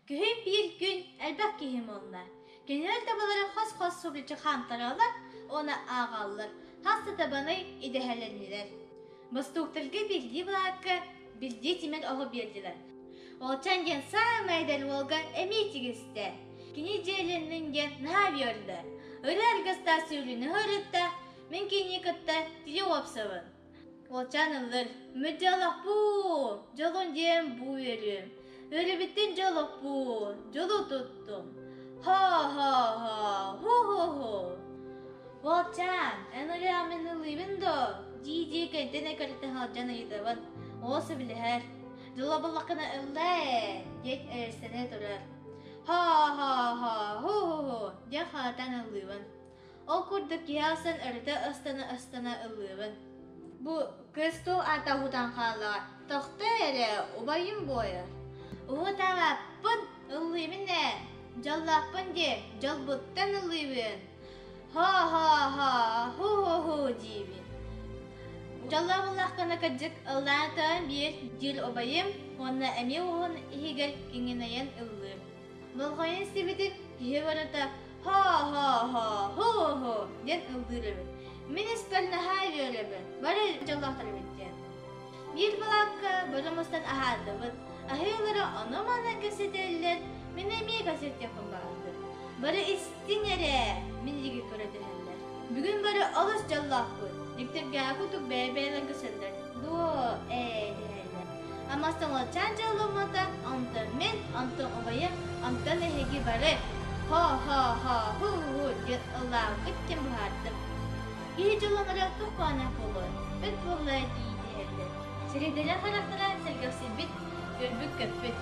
Күһүн биир күн элбэх киһи мунна. Кинилэр табалары хос-хос субуччу хаамтараллар уонна ааҕаллар, хас да табаны идэһэлэннилэр. Бостууктарга биирдии былаакка, биирдии тимир оһо биэрдилэр. Уолчаан диэн саамай эдэр уолга эмиэ тигистэ. Кини дьиэлэннин диэн наһаа үөрдэ. Ырыа аргыстаах сүүрүүнү ыһырытта, мин кинини кытта тиийэ уопсабын. Уолчаан ыллыр, «Мөдьүөлэхпуу, дьолун диэн бу үөрүм, үөрүбүттэн дьолохпуу, дьолу туттум, һо-һо-һо, һу-һу-һу». Уолчаан, эн ырыаҕа мин ыллыыбын дуо? дии-дии кэнтэн эккирэтэ сылдьан ыйытабын. Уол сөбүлэһэр. Дьоло буллаххына ыллаа ээ, диэт эрсэнэ турар. Һо-һо-һо, һу-һу-һу диэн хаһытан ыллыыбын. Ол курдук киһи ахсын өрүтэ ыстана-ыстана ыллыыбын. Бу кыыс тыл аата уһутан хааллаҕа. Тохтоо эрэ, убайым буойар. Уһутаабаппын, ыллыыбын ээ. Дьоллоохпун дии, дьолбуттан ыллыыбын. Һо-һо-һо, һу-һу-һу диибин. Дьоллоох буоллаххына кырдьык ыллаан тойон биир диир убайым уонна эмиэ уһун иһигэр киҥинэйэн ыллыыр. Болҕойон истибитим, киһи барыта «Һо-һо-һо, һу-һу» диэн ыллыыр эбит. Мин испэр наһаа үөрэбин, бары дьоллоохтор эбит диэн. Биир балаакка бары мустан аһаатыбыт. Аһыылара ону-маны кэпсэтэллэр, мин эмиэ кэпсэтиэхпин баҕардым. Бары истиҥ эрэ, мин диэки көрө түһэллэр. Бүгүн бары олус дьоллоохпут. Дьиктиргээҕи курдук бэйэ-бэйэлэрин көрсөллөр. Дуо, ээ дэһэллэр. Аммастан уолчаан дьолломмута, онтон мин, онтон убайым, онтон эһиги бары хо-хо-хо, һу-һу диэн ыллаабыккыт диэн быһаардым. Киһи дьоллоноро туох куһаҕана буолуой, ыт буолла дии дэһэллэр. Сирэйдэрэ харахтара сэргэхсийбит, үөрбүт-көппүт.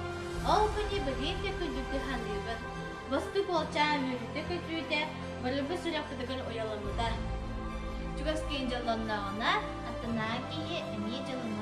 Ол күнү билигин да күндүтүк саныыбын. Бастык уолчаан үөрүүтэ-көтүүтэ барыбыт сүрэхпитигэр уйаламмыта. Чугас киһи дьоллонноҕуна, аттынааҕы киһи эмиэ дьолунуон.